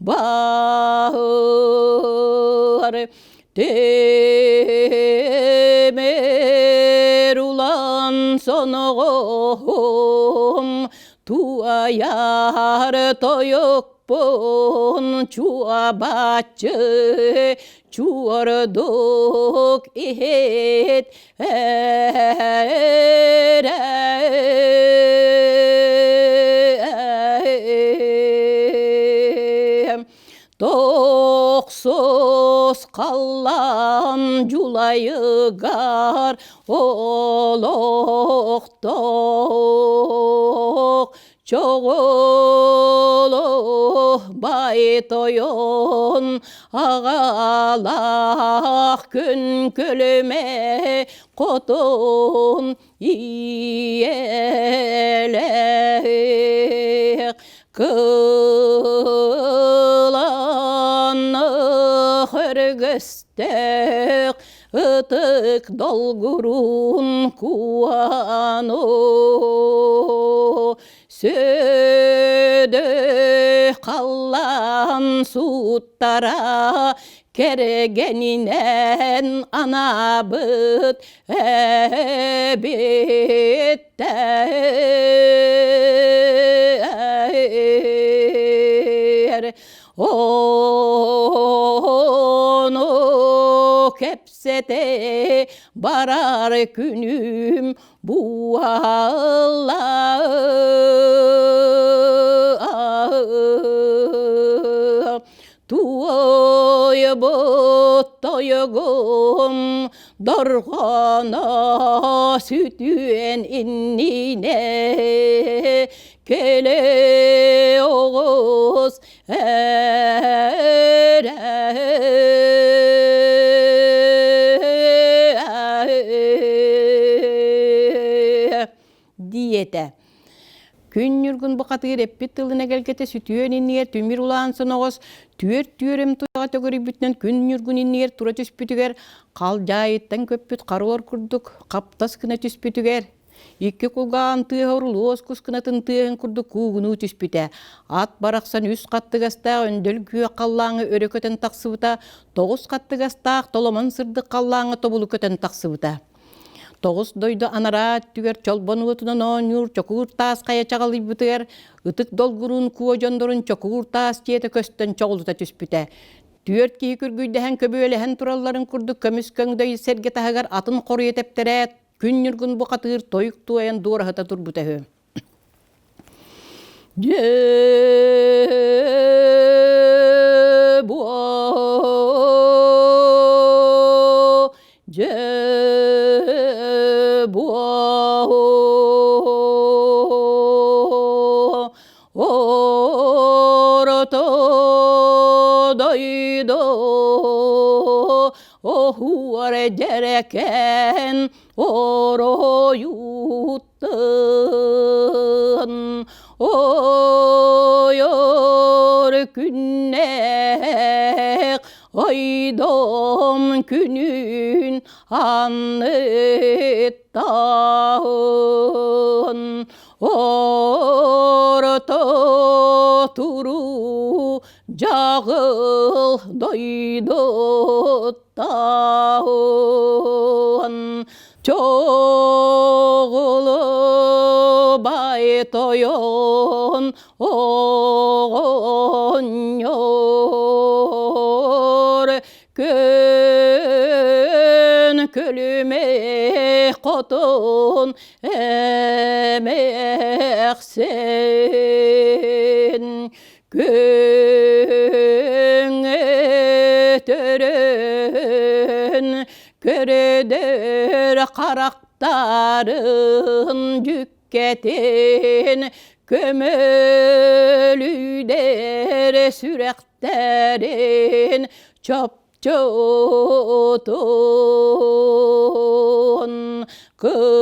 баар Тимир улан соноҕоһум туайар тойукпун чуобаччы чуордук иһит Тохсус халлаан дьулайыгар олохтоох чоҕулу бай тойон аҕалаах күн күлүмэ. Хотун ийэлээх кыланных өргөстөөх ытык долгурун куану сүдү халлаан сууттара кэргэнинэн анаабыт эбиттэр. Ону кэпсэтэ барар күнүм буолла. Туойбут тойугум дорҕооно сүтүөн иннинэ кэлэ оҕус эрэ диэтэ. Күн Ньургун бухатыыр эппит тылын эгэлгэтэ сүтүөн иннигэр түмүр улаан соноҕос түөрт түөрэм туйаҕа төгүрүйбүтүнэн Күн Ньургун иннигэр тура түспүтүгэр халдьаайыттан көппүт харуор курдук хаптас гына түспүтүгэр икки кулгаан тыаһа урулуос кус гынатын тыаһын курдук куугунуу түспүтэ. Ат барахсан үс хаттыгастаах өндөл күөх халлааҥҥа өрө көтөн тахсыбыта, тоҕус хаттыгастаах толомон сырдык халлааҥҥа тобулу көтөн тахсыбыта. Тоҕус дойду анараа өттүгэр чолбон уотунан оонньуур чокуур таас хайа чаҕылыйбытыгар ытык долгуруун куо дьоннорун чокуур таас дьиэтэ көстөн чоҕулута түспүтэ. Түөрт киһи күргүйдэһэн көбүөлэһэн туралларын курдук көмүс көҥдөй сэргэ таһыгар атын хоруйа тэптэрээт, күн ньургун бухатыыр тойук туойан дуораһыта турбута үһү. Дьэ буо, дьэ буо, орто дойду оһуор дьэрэкээн оройуттан ойор күннээх ойдом күнүн анныттан орто туруу дьаҕыл дойдуттан Таун чоҕулу бай тойон оҕонньор күн күлүмэ хотун эмээхсин Күҥ өтөрүн көрөдөр харахтарын дьүккэтин көмөлүүдэр сүрэхтэрин чопчутун кыланах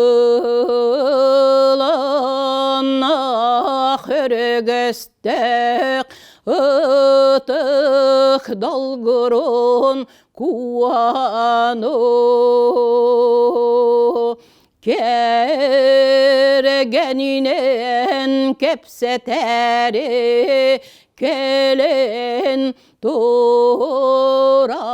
өрөгөстөөх ытык долгурун куану кэргэнинэн кэпсэтэри кэлэн тура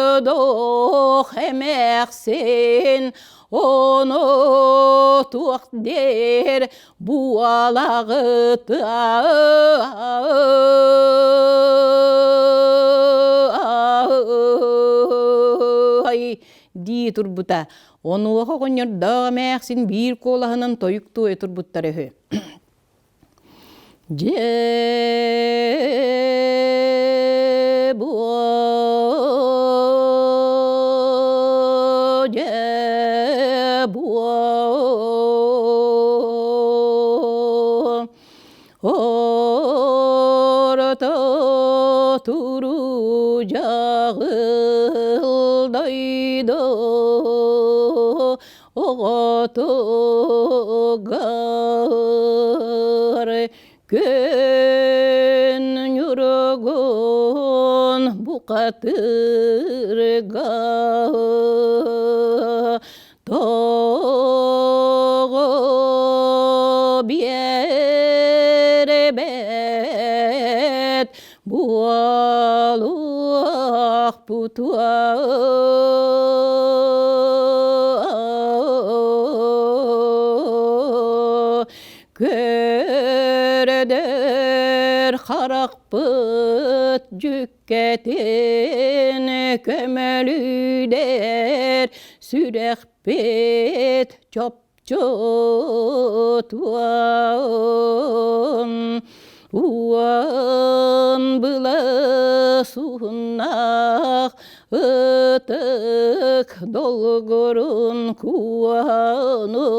оҕонньордоох эмээхсин ону туох диэр буолаҕыта дии турбута. Онуоха оҕонньордоох эмээхсин биир куолаһынан тойук туойа турбуттар үһү. Дьэ буо, дьэ буо. дьаҕыл дойду оҕотугар күн ньуругун бухатыырга тоҕо биэрбэт буолуохпутуа Көрдөр харахпыт дьүккэтин көмөлүүдэр сүрэхпит чопчутуон уон былас уһуннаах ытык долгурун куону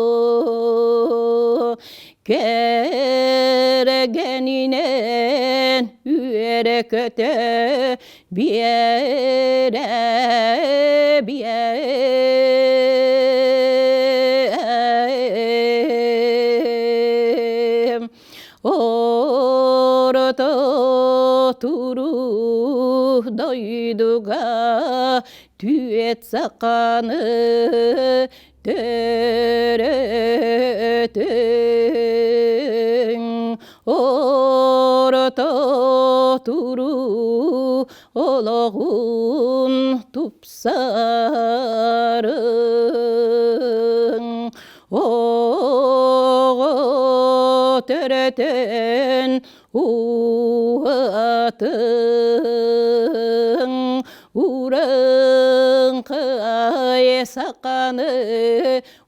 кэргэнинэн үөрэ-көтө биэрэ биэм орто туруу дойдуга түөт саханы төрөтүҥ орто туруу олоҕун тупсарыҥ оҕо төрөтөн уһатыҥ урыҥхай саханы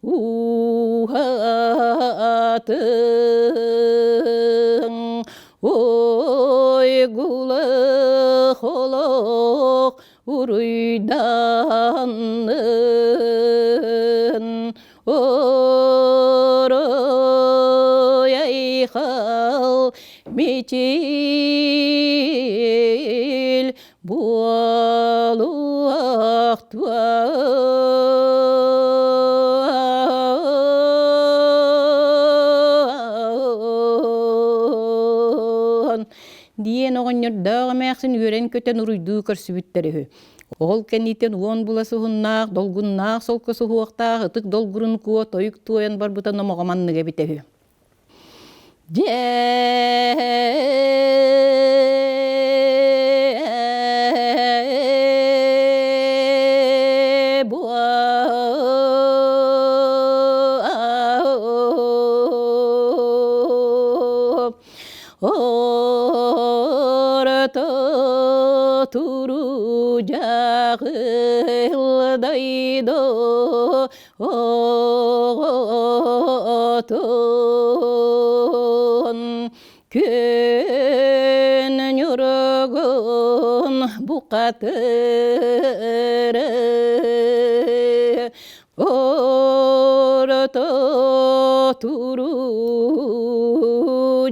уһатыҥ ойгулах олох уруйданнын Орой айхал мичил буолуохтуа диэн оҕонньордоох эмээхсин үөрэн-көтөн уруйдуу көрсүбүттэр үһү. Ол кэнниттэн уон була суһуннаах, долгуннаах солко суһуохтаах ытык долгурун куо тойук туойан барбыта номоҕо маннык эбитэ үһү. Дьэ Орто туруу дьаҕыл дойду оҕотун күн ньуругун бухатыры Орто туруу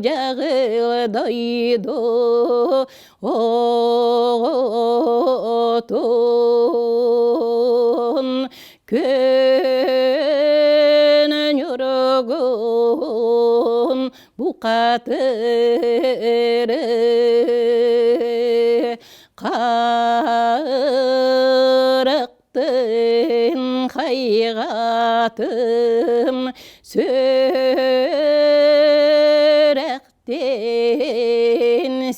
дьаҕыл дойду оҕотун күн ньуругун бухатыры харах Тын хайҕатым, сүрэхтин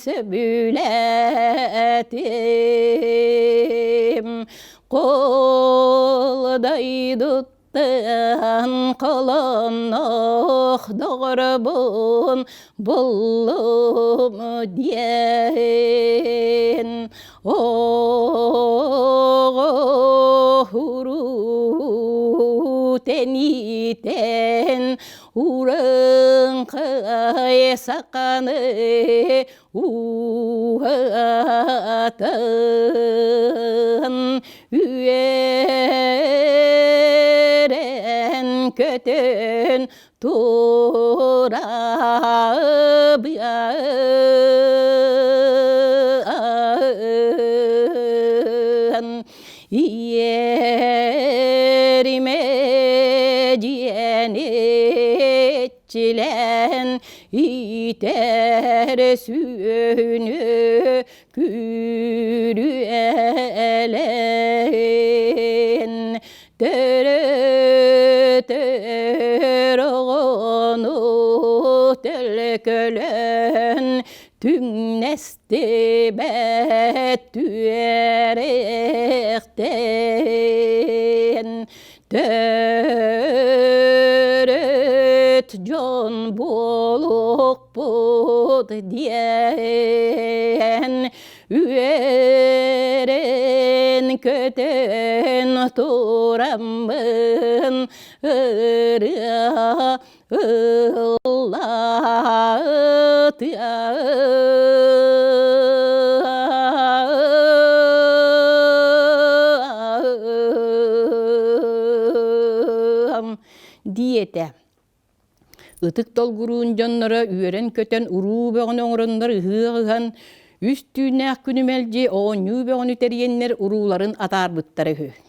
сөбүлээтим. Кол дойдуттан холоннох доҕорбун буллум диэн Оҕо тэниитэн урыҥхай саханы уһатын үөрэн көтөн тура Иэримэ диэн иччилээн иитэр сүөһүнү күрүөлээн төрөтөр оҕону төлкөлөөн түҥнэстибэт түөрэхтэн төрүт дьон буолуохпут диэн үөрэн-көтөн тураммын ырыа ыллаатыам диэтэ. Ытык долгуруун дьонноро үөрэн-көтөн уруу бөҕөнү оҥороннор ыһыах ыһан, үс түүннээх күнү мэлдьи оонньуу бөҕөнү тэрийэннэр урууларын атаарбыттара үһү.